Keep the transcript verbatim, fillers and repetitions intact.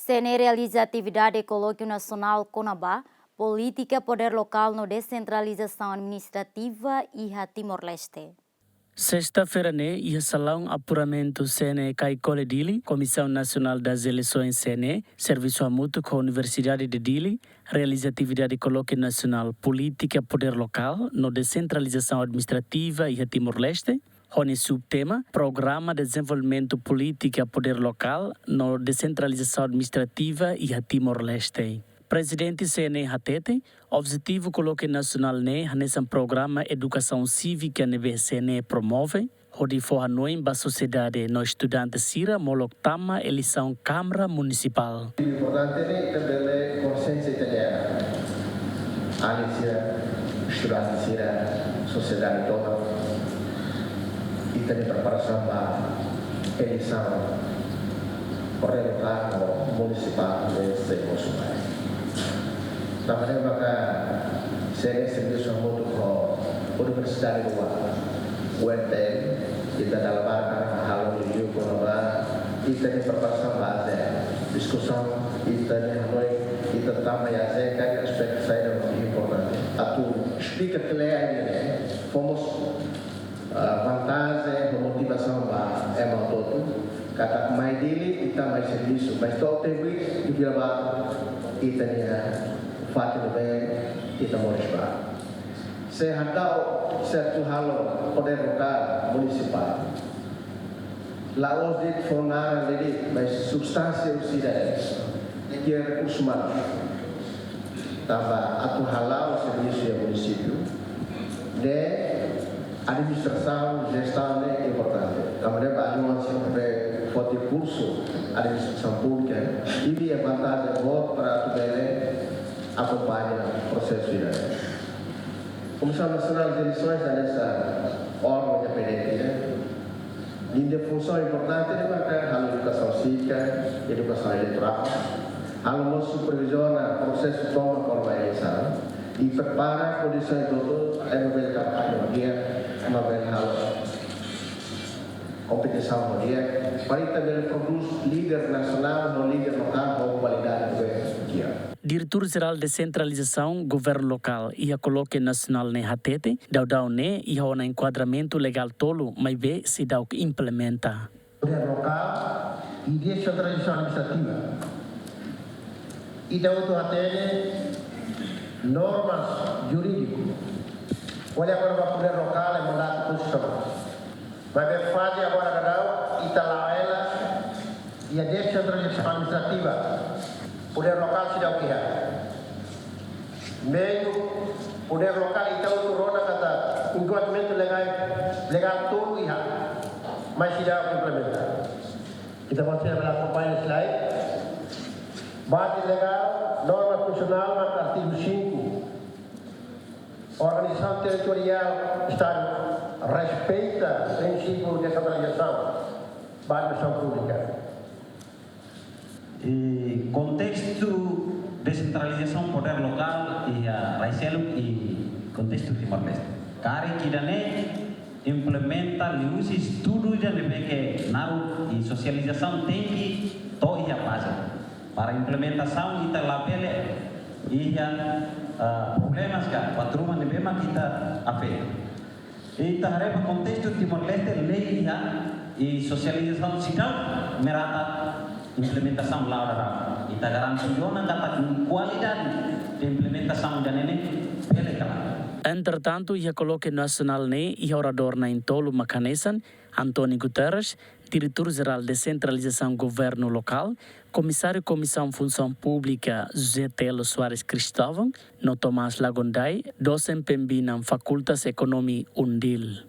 C N E realiza atividade Kolókiu Nasionál kona-ba Polítika Podér Lokál no Desentralizasaun Administrativa iha Timor-Leste. Sesta-feira ne'e, iha Salaun Apuramentu C N E Caicoli Dili, Comissão Nacional das Eleições C N E, servisu hamutuk ho Universidade de Dili, realiza atividade Kolókiu Nasionál Polítika Podér Lokál no Desentralizasaun Administrativa iha Timor-Leste, ho nia subtema Programa Dezenvolvimentu Polítika Podér Lokál no Desentralizasaun Administrativa iha Timor-Leste. Prezidente C N E hatete, objetivu Kolókiu Nasionál ne'e hanesan programa edukasaun sívika ne'ebé C N E promove, hodi fó hanoin ba sosiedade no estudante sira molok tama eleisaun Kámara Munisipál. Importante ne'e ita bele konsiénsia ita-nia alin sira, estudante sira, sosiedade toda, ita-nia preparasaun ba eleisaun Podér Lokál no Munisipál ne'e sei mosu mai. Tanba ne'e maka C N E servisu hamutuk ho Universidade Rua, U N T L, ita dala barak halo review kona-ba ita-nia preparasaun ba ASEA. Diskusaun ita-nia hanoin, ita tama iha ASEA, karik aspetu saida mak importante. Atu esplika kle'an ne'e, fó mós, ah, vantajen no motivasaun ba ema hotu-hotu, katak mai Dili, ita mai servisu, mas to'o tempu ida, ita fila ba ita-nia fatin ne'ebé ita moris ba. Se hadau, se atu halo Podér Lokál, Munisipál, la'ós de'it fó naran de'it, mas substánsia husi ida-ne'e, ke rekursus umanus. Tanba atu hala'o servisu iha munisípiu ne'e, administrasaun, jestaun ne'e importante. Tanba ne'e ba alin sira ne'ebé foti kursu administrasaun públika, ida-ne'e vantajen boot para atu bele akompaña prosesu ida-ne'e. Komisaun Nasionál de Eleisaun hanesan órgaun independente, ne'e nia funsaun importante ne'e maka halo edukasaun sívika, edukasaun eleitorál, halo mós superviziona prosesu tomak kona-ba eleisaun, i prepara kondisaun hotu-hotu, ema bele kampaña ho di'ak, ema bele halo kompetisaun ho di'ak, para ita bele prodús líder nasionál no líder lokál ho kualidade ne'ebé di'ak. Diretór Jerál Desentralizasaun Governu Lokál iha Kolókiu Nasionál ne'e hatete, daudaun ne'e iha ona enkuadramentu legál tolu maibé seidauk implementa. Podér lokál i desentralizasaun administrativa. Ita hotu hatene normas jurídiku. Ko'alia agora ba podér lokál, é mandatu konstitusionál. Maibé faze agora daudaun, ita la'o hela iha desentralizasaun administrativa. Podér lokál seidauk iha. Meiu podér lokál ita hotu rona katak enkuadramentu legál, legál tolu iha, mas seidauk implementa. Ita mós tenke akompaña slide. Baze legál, norma konstitusionál, maka artigu cinco. Organizasaun territoriál Estadu respeita prinsípiu desentralizasaun ba administrasaun públika. I kontestu desentralizasaun podér lokál iha rai seluk i kontestu Timor-Leste. Karik ida-ne'e implementa liuhusi estudu ida ne'ebé ke naruk i sosializasaun tenke to'o iha baze. Para implementasaun ita labele iha, eh, problemas ka buat ruma ne'ebé mak ita afeta. Ita haree ba kontestu Timor-Leste lei iha i sosializasaun seidauk merata implementasaun la'o daudaun. Ita garantia ona katak kualidade de implementasaun ida-ne'e bele ka lae. Entretantu, iha Kolókiu Nasionál ne'e iha oradór na'in-tolu mak hanesan António Guterres, Diretór Jerál Desentralizasaun Governu Lokál, Komisáriu Komisaun Funsaun Públika José Telo Soares Cristóvão, no Tomás Lagondai, dosen pembinan Fakultas Ekonomia UNDIL.